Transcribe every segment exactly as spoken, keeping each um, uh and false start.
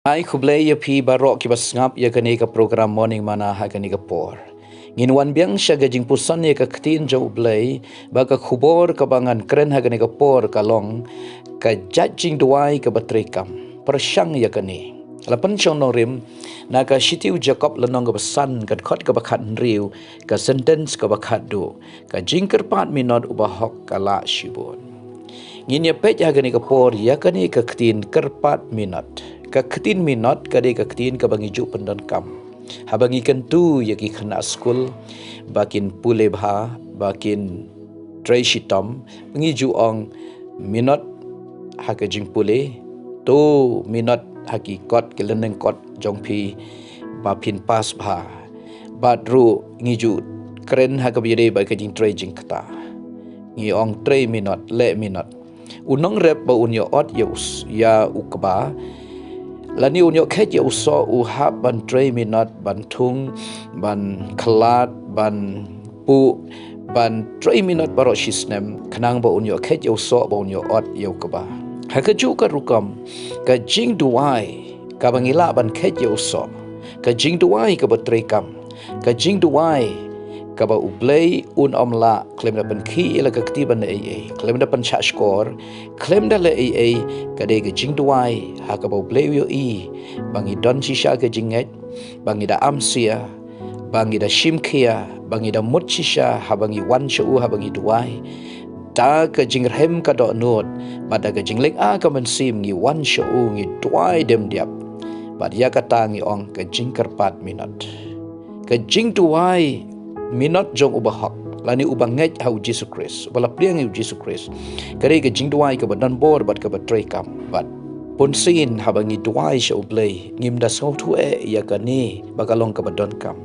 Ai khublei ïa phi baroh kiba sngap ïa kane ka program Morning Manna ha kane ka por. Ngin wan biang sha ka jingpuson ïa ka ktien jong U Blei, bad ka khubor kaba ngan kren ha kane ka por ka long, ka jait jingduwai kaba treikam. Pyrshang ïa kane. La pynshong nongrim na ka shithi u Jakob lynnong kaba san, ka dkhot kaba khathynriew, ka sentence kaba khatduh. Ka jingkyrpad minot u bahok ka lah shibun. Ngin ïa peit ha kane ka por ïa kane ka ktien kyrpad minot. Ka ktien minot ka dei ka ktien kaba ngi ju pyndonkam haba ngi kyntu ïa ki khynnah skul ba kin pule bha, ba kin trei shitom, ngi ju ong minot ha ka jingpule, two minot ha ki kot, ki lynnong kot jong phi ba phin pass bha. Bad ruh ngi ju kren ha kaba ïadei bad ka jingtrei jingktah. Ngi ong trei minot, leh minot. U nongrep ba un ïoh ot ïa u s-, ïa u kba, lane un ïoh kheit ïa u soh, u hap ban trei minot, ban thung, ban khlad, ban buh, ban trei minot baroh shisnem, khnang ba un ïoh kheit ïa u soh, ba un ïoh ot ïa u kba. Ha kajuh ka rukom, ka jingduwai kaba ngi lah ban kheit ïa u soh, ka jingduwai kaba treikam, ka jingduwai kaba U Blei un ym lah khlem da pynkhih ïa la ka kti ban leh ei ei, khlem da pynshah shkor, khlem da leh ei ei, ka dei ka jingduwai ha kaba U Blei u ïohi ba ngi don shisha ka jingngeit, ba ngi da amsia, ba ngi da shim khia, ba ngi da mut shisha haba ngi wan sha u, haba ngi duwai da ka jingrhem ka dohnud bad da ka jingleh ka mynsiem, ngi wan sha u, ngi duwai dem diap. Bad ïa kata ngi ong ka jingkyrpad minot. Ka jingduwai minot jong u bahok, lane u bangeit ha U Jisu Khrist, u ba la pdiang ïa U Jisu Khrist, ka dei ka jingduwai kaba don bor bad kaba treikam. Bad bunsien haba ngi duwai sha U Blei, ngim da sngewthuh eh ïa kane ba ka long kaba donkam.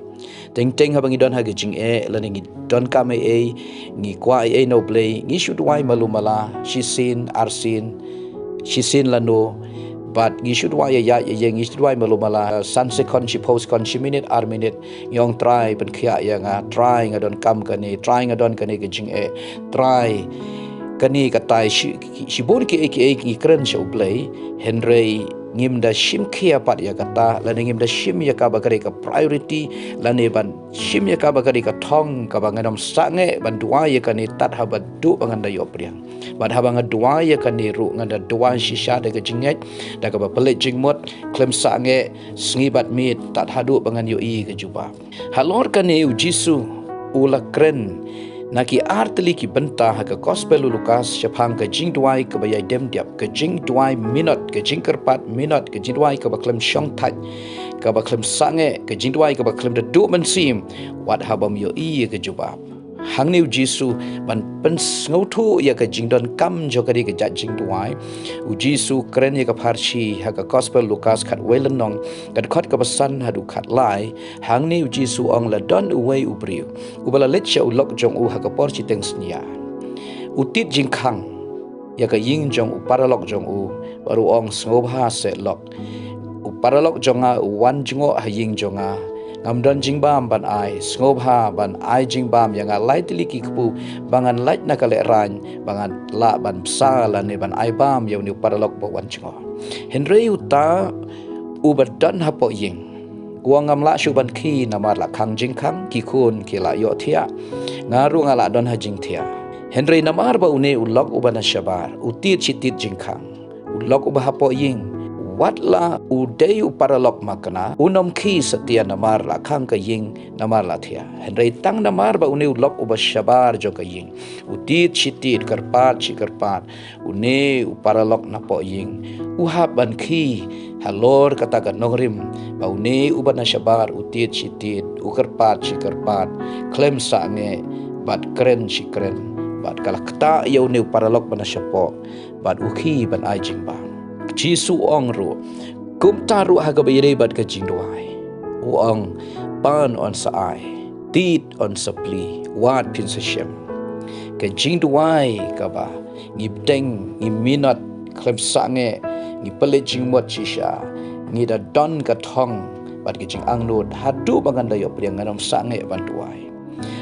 Teng teng haba ngi don ha ka jingeh, lane ngi donkam ei ei, ngi kwah ei ei na U Blei, ngi shu duwai malu mala, shisien, arsien, shisien lano, bad ngi shu duwai ïa ïa ïa, ngi shu duwai malu mala, san sekon, shiphew sekon, shi minit, ar minit, ngi ong Trai pynkhiah ïa nga, Trai nga donkam kane, Trai nga don kane ka jingeh, Trai kane katai, shi, shibun kiei kiei ngi kren sha U Blei, hynrei ngim da shim khia pat ïa kata, lane ngim da shim ïa ka ba ka dei ka priority, lane ban shim ïa ka ba ka dei ka thong kaba ngan ym sangeh ban duwai ïa kane tad haba duh ba ngan da ïoh pdiang. Bad haba nga duwai ïa kane ruh ngan da duwai shisha da ka jingngeit, da kaba pynleit jingmut, khlem sangeh sngi bad miet tad haduh ba ngan ïohi ka jubab. Halor kane U Jisu u la kren na ki ar tylli ki bynta ha ka Gospel u Lukas shaphang ka jingduwai kaba ïai dem diap, ka jingduwai minot, ka jingkyrpad minot, ka jingduwai kaba khlem shongthait, kaba khlem sangeh, ka jingduwai kaba khlem da duh mynsiem wat haba ym ïohi ïa ka jubab. Hangne U Jisu ban pynsngewthuh ïa ka jingdonkam jong kane ka jait jingduwai, U Jisu kren ïa ka pharshi ha ka Gospel Lukas khatwei lynnong, ka dkhot kaba san haduh khatlai. Hangne U Jisu ong la don uwei u briew uba la leit sha u lok jong u ha ka por shiteng synñia. U tied jingkhang ïa ka ïing jong u paralok jong u, bad u ong, sngewbha seh lok, u paralok jong nga u wan jngoh ha ïing jong nga, ngam don jingbam ban ai, sngewbha ban ai jingbam ïa nga lai tylli ki kpu, ba ngan lait na ka lehraiñ, ba ngan lah ban bsa lane ban ai bam ïa une u paralok ba wan jngoh. Hynrei uta uba don hapoh ïing u ong, ngam lah shuh ban khie namar la khang jingkhang, ki khun ki la ïohthiah, nga ruh nga la don ha jingthiah. Hynrei namar ba une u lok uba na shabar u tied shi tied jingkhang, u lok uba hapoh ïing, wat la u dei u paralok makna, un ym khie satia namar la khang ka ïing, namar la thiah. Hynrei tang namar ba une u lok uba shabar jong ka ïing u tied shi tied, kyrpad shi kyrpad, une u paralok napoh ïing u hap ban khie halor kata ka nongrim ba une uba na shabar u tied shi tied, u kyrpad shi kyrpad, khlem sangeh bad kren shi kren, bad ka la ktah ïa une u paralok ba na shapoh, bad u khie ban ai jingbam. Jisu u ong ruh, kumta ruh ha kaba ïadei bad ka jingduwai, u ong, pan yn sa ai, tied yn sa plie, wad phin sa shem. Ka jingduwai kaba ngi bteng, ngi minot, khlem sangeh, ngi pynleit jingmut shisha, ngi da don ka thong bad ka jingangnud, haduh ba ngan da ïoh pdiang, ngan ym sangeh ban duwai.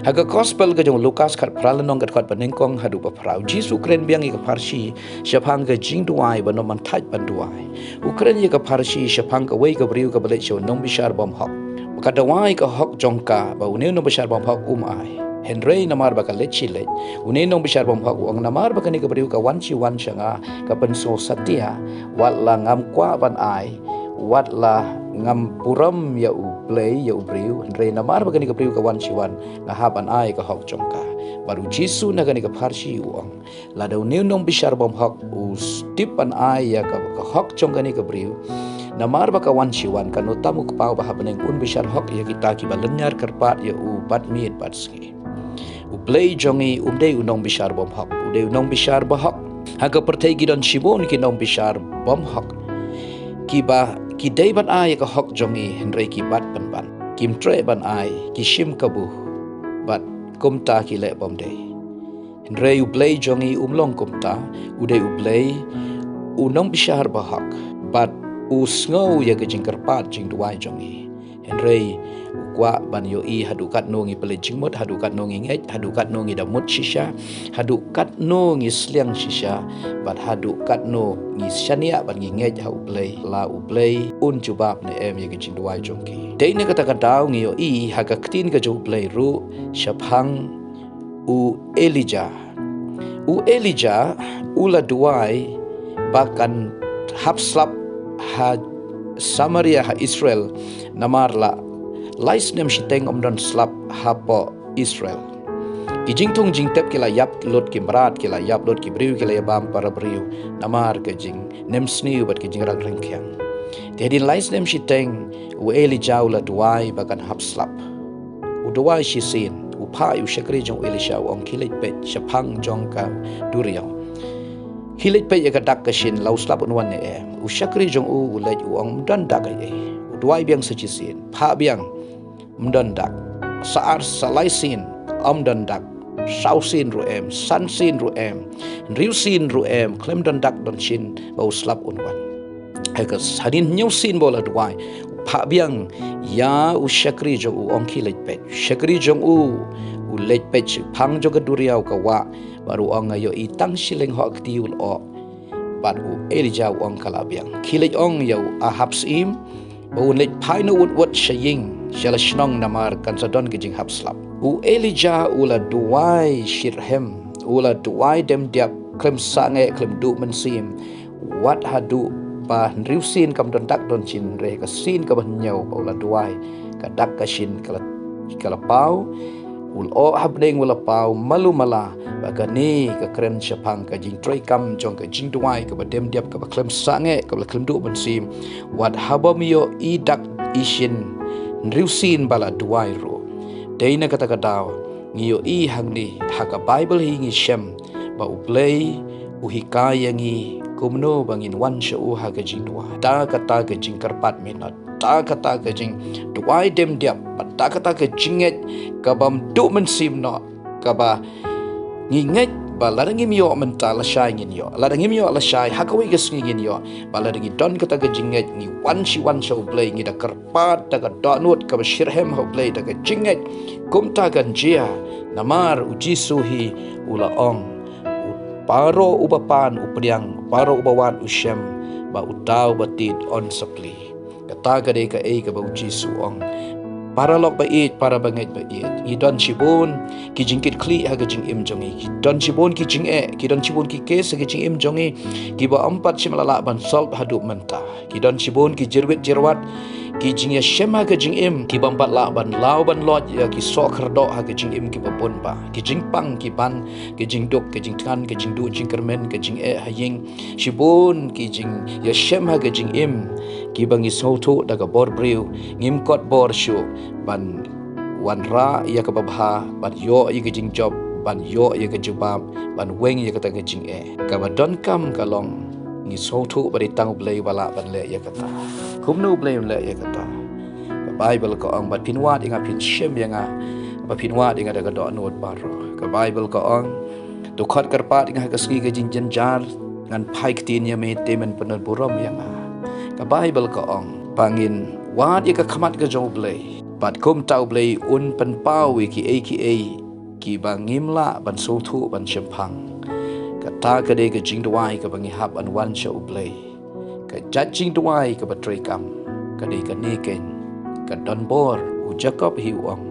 Ha ka gospel ka jong u Lukas khatphra lynnong ka dkhot banyngkong haduh baphra, u Jisu u kren biang ïa ka pharshi shaphang ka jingduwai ban ym ban thait ban duwai. U kren ïa ka pharshi shaphang kawei ka briew kaba leit sha u nongbishar bymhok. Ba ka duwai ka hok jong ka ba une u nongbishar bymhok um ai. Hynrei namar ba ka leit shi leit, une u nongbishar bymhok u ong namar ba kane ka briew ka wan shi wan sha nga, ka pynsngewsatia, wat la ngam kwah ban ai, wat la ngam burom ïa U Blei ïa u briew, hynrei namar ba kane ka briew ka wan shi wan, nga hap ban ai ka hok jong ka. Bad u Jisu na kane ka pharshi u ong, lada une u nongbishar bymhok u tip ban ai ïa ka, ka hok jong kane ka briew, namar ba ka wan shi wan, kano tam u kpaw ba ha bneng un bishar hok ïa kita kiba lynñiar kyrpad ïa u bad miet bad sngi. U Blei jong ngi um dei u nongbishar bymhok, u dei u nongbishar bahok. Ha ka pyrthei ki don shibun ki nongbishar bymhok, kiba ki dei ban ai ïa ka hok jong ngi, hynrei ki bat pynban, kim treh ban ai, ki shim kabu, bad kumta ki leh bymdei. Hynrei U Blei jong ngi um long kumta, u dei U Blei u nongbishar bahok, bad u sngew ïa ka jingkyrpad jingduwai jong ngi. Hynrei u kwah ban ïohi haduh katno ngi pynleit jingmut, haduh katno ngi ngeit, haduh katno ngi da mut shisha, haduh katno ngi sliang shisha, bad haduh katno ngi shaniah bad ngi ngeit ha U Blei, la U Blei un jubab ne em ïa ka jingduwai jong ki. Dei na kata ka daw ngi ïohi ha ka ktien ka jong U Blei ruh shaphang u Elijah. U Elijah u la duwai ba kan hap slap ha Samaria ha Israel, namar la lai snem shiteng ym don slap hapoh Israel. Ki jingthung jingtep ki la ïap lut, ki mrad ki la ïap lut, ki briew ki la ïabam para briew namar ka jingnemsniew bad ka jingrang ryngkhiang. Te hadien lai snem shiteng u Elijah u la duwai ba kan hap slap. U duwai shisien, u phah ïa u shakri jong u Elisha, u ong khie leit peit shaphang jong ka duriaw. Khie leit peit ïa ka dak ka shin, la u slap un wan ne em. U shakri jong u u leit, u ong ym don dak ei ei. U duwai biang sa shisien, phah biang, ym don dak. Sa ar sa lai sien, ym don dak. Saw sien ruh em, san sien ruh em, hynriew sien ruh em, khlem don dak don shin ba u slap un wan. Ha ka hadien hynñiew sien ba u la duwai, u phah biang ïa u shakri jong u, u ong khie leit peit. U shakri jong u u leit peit shaphang jong ka duriaw, ka wah, bad u ong nga ïohi tang shi lyngngoh kti u lyoh. Bad u Elijah u ong ka lah biang. Khie leit ong ïa u Ahab syiem ba un leit phai noh wut wut sha ïing sha la shnong namar kan sa don ka jinghap slap. U Elijah u la duwai shitrhem, u la duwai dem diap, khlem sangeh, khlem duh mynsiem, wat haduh ba hynriew sien kam don dak don shin, hynrei ka sien kaba hynñiew ba u la duwai, ka dak ka shin ka la, ka la paw. U lyoh ha bneng u la paw malu mala. Ba kane ka kren shaphang ka jingtrei kam jong ka jingduwai kaba dem diap, kaba khlem sangeh, kaba khlem duh mynsiem. Wat haba ym ïohi dak i shin, hynriew sien ba la duwai ruh. Dei na kata ka daw ngi ïohi hangne ha ka Baibl hi ngi shem ba U Blei u hikai ïa ngi kumno ba ngin wan sha u ha ka jingduwai. Da kata ka jingkyrpad minot, da kata ka jingduwai dem diap, bad da kata ka jingngeit kaba ym duh mynsiem noh, kaba ngi ngeit ba lada ngim ïoh mynta lashai ngin ïoh, lada ngim ïoh lashai ha kawei ka sngi ngin ïoh. Ba lada ngi don kata ka jingngeit, ngi wan shi wan sha U Blei, ngi da kyrpad da ka dohnud kaba shitrhem ha U Blei da ka jingngeit, kumta kan jia. Namar U Jisu hi u la ong, u baroh uba pan u pdiang, u baroh uba wad u shem, bad uta uba tied un sa plie. Kata ka dei kaei kaba U Jisu u ong. Paralok ba ïeit, para bangeit ba ïeit, ngi don shibun ki jingkitkhlieh ha ka jingim jong ngi. Ki don shibun ki jingeh, ki don shibun ki case ha ka jingim jong ngi, kiba ym pat shym la lah ban solve haduh mynta. Ki don shibun ki jirwit jirwat, ki jingïashem ha ka jingim, kiba ym pat lah ban law ban lait ïa ki soh kyrdoh ha ka jingim kiba bun bah. Ki jingpang ki ban, ki jingduk, ki jingthngan, ki jingduh jingkyrmen, ki jingeh ha ïing. Shibun ki jingïashem ha ka jingim kiba ngi sngewthuh da ka bor briew ngim kot bor shuh ban wanrah ïa kaba bha, ban ïoh ïa ka jingjop, ban ïoh ïa ka jubab, ban weng ïa kata ka jingeh. Kaba donkam ka long ngi sngewthuh ba dei tang U Blei ba lah ban leh ïa kata. Kumno U Blei un leh ïa kata? Ka Baibl ka ong, bad phin wad ïa nga, phin shem ïa nga, bad phin wad ïa nga da ka dohnud baroh. Ka Baibl ka ong, to khot kyrpad ïa nga ha ka sngi ka jingjynjar, ngan phai ktien ïa me te men pynburom ïa nga. Ka Baibl ka ong ba ngin wad ïa ka khmat ka jong U Blei. Bad kumta U Blei un pynpaw ïa kiei kiei kiba ngim lah ban sngewthuh ban shemphang. Kata ka dei ka jingduwai kaba ngi hap ban wan sha U Blei. Ka jait jingduwai kaba treikam ka dei kane keiñ: Ka don bor, u Jakob hi u ong,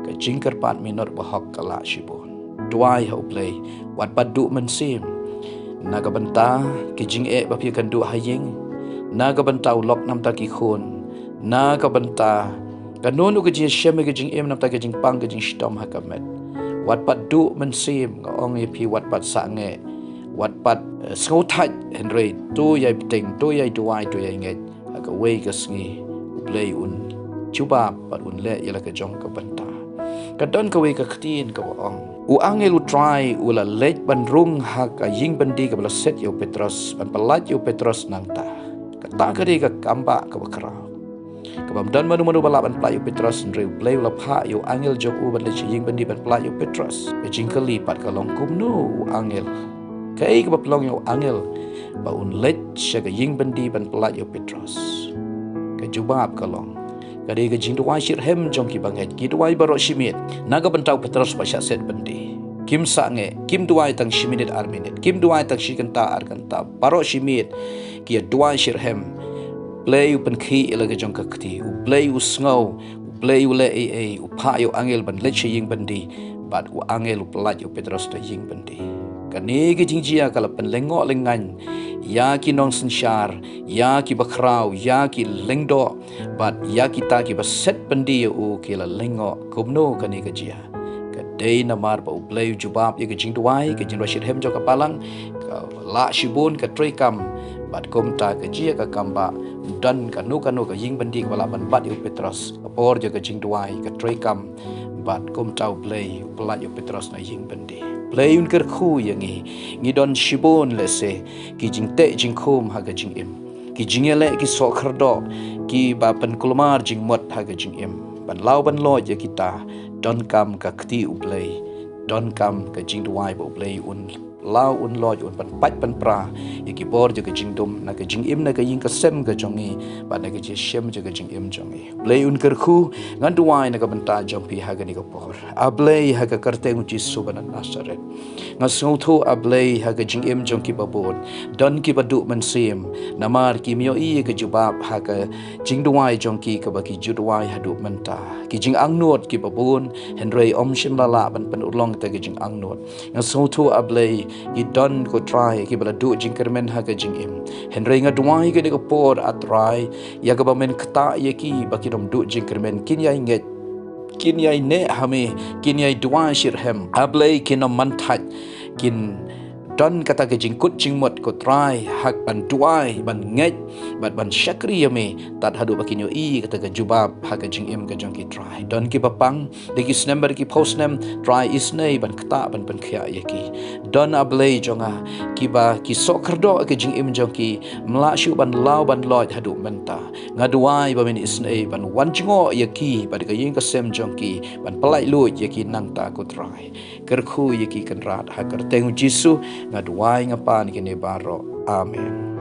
ka jingkyrpad minot bahok ka lah shibun. Duwai ha U Blei, wat pat duh mynsiem na ka bynta ki jingeh ba phi ïakynduh ha ïing, na ka bynta u lok namar ki khun, na ka bynta kano kano ka jingïashem, ka jingim namar ka jingpang, ka jingshitom ha ka met. Wat pat duh mynsiem, nga ong ïa phi, wat pat sangeh, wat pat, eh, sngewthait, hynrei to ïai bteng, to ïai duwai, to ïai ngeit. Ha kawei ka sngi U Blei un jubab bad un leh ïa la ka jong ka bynta. Ka don kawei ka ktien kaba ong, u angel U Trai u la leit ban rung ha ka ïing byndi kaba la set ïa u Petros, ban pyllait ïa u Petros nangta. Kata ka dei ka kambah kaba khraw. Kaba ym don mano mano ba lah ban pyllait ïa u Petros, hynrei U Blei u la phah ïa u angel jong u ban leit sha ïing byndi ban pyllait ïa u Petros. Ka jingkylli pat ka long, kumno u angel? Kaei kaba pynlong ïa u angel ba un leit sha ka ïing byndi ban pyllait ïa u Petros? Ka jubab ka long, ka dei ka jingduwai shitrhem jong ki bangeit, ki duwai baroh shi miet na ka bynta u Petros ba shah set byndi. Kim sangeh, kim duwai tang shi minit ar minit, kim duwai tang shi kynta ar kynta, baroh shi miet ki ïa duwai shitrhem. Blei u pynkhih ïa la ka jong ka kti, U Blei u sngew, U Blei u leh ei ei, u phah ïa u angel ban leit sha ïing byndi, bad u angel u pyllait ïa u Petros na ïing byndi. Kane ka jingjia ka la pynlyngngoh lyngngan ïa ki nongsynshar, ïa ki bakhraw, ïa ki lyngdoh, bad ïa kita kiba set byndi ïa u ki la lyngngoh kumno kane ka jia. Ka dei namar ba U Blei u jubab ïa ka jingduwai, ka jingduwai shitrhem jong ka balang, ka lah shibun, ka treikam, bad kumta ka jia ka kambah. Ym don kano kano ka ïing byndi kaba lah ban bat ïa u Petros ha ka por jong ka jingduwai, ka treikam, bad kumta U Blei u pyllait ïa u Petros na ïing byndi. Blei un kyrkhu ïa ngi, ngi don shibun lehse ki jingteh jingkhum ha ka jingim, ki jingïaleh ki soh khyrdop kiba pynkulmar jingmut ha ka jingim. Ban law ban loit ïa kita, donkam ka kti U Blei, donkam ka jingduwai ba U Blei un law un loit, un pynpait pynpra ïa ki bor jong ka jingdum, na ka jingim, na ka ïing ka sem ka jong ngi, bad na ka jingshem jong ka jingim jong ngi. Blei un kyrkhu, ngan duwai na ka bynta jong phi ha kane ka por. A Blei, ha ka kyrteng U Jisu ba na Nasaret, nga sngewthuh, A Blei, ha ka jingim jong kiba bun don kiba duh mynsiem namar kim ïohi ïa ka jubab ha ka jingduwai jong ki kaba ki ju duwai haduh mynta. Ki jingangnud kiba bun, hynrei ym shym la lah ban pynurlong ïa ka jingangnud. Nga sngewthuh, A Blei, ki don, ko Trai, kiba la duh jingkyrmen ha ka jingim. Hynrei nga duwai kane ka por, A Trai, ïa kaba men ktah ïa ki ba kin ym duh jingkyrmen, kin ïai ngeit, kin ïai neh ha me, kin ïai duwai shitrhem. A Blei, kin ym man thait, kin don kata ka jingkut jingmut, ko Trai, ha ka ban duwai, ban ngeit, bad ban shakri ïa me, tad haduh ba kin ïohi kata ka jubab ha ka jingim ka jong ki, Trai. Don kiba pang da ki snem bad ki phew snem, Trai, isynei ban ktah ban pynkhiah ïa ki. Don, A Blei jong nga, kiba ki soh kyrdoh ha ka jingim jong ki, ym lah shuh ban law ban loit haduh mynta. Nga duwai ba men isynei ban wan jngoh ïa ki bad ka ïing ka sem jong ki, ban pyllait luid ïa ki nangta, ko Trai. Kyrkhu ïa ki, Kynrad, ha ka kyrteng U Jisu nga duwai, nga pan kine baroh. Amen.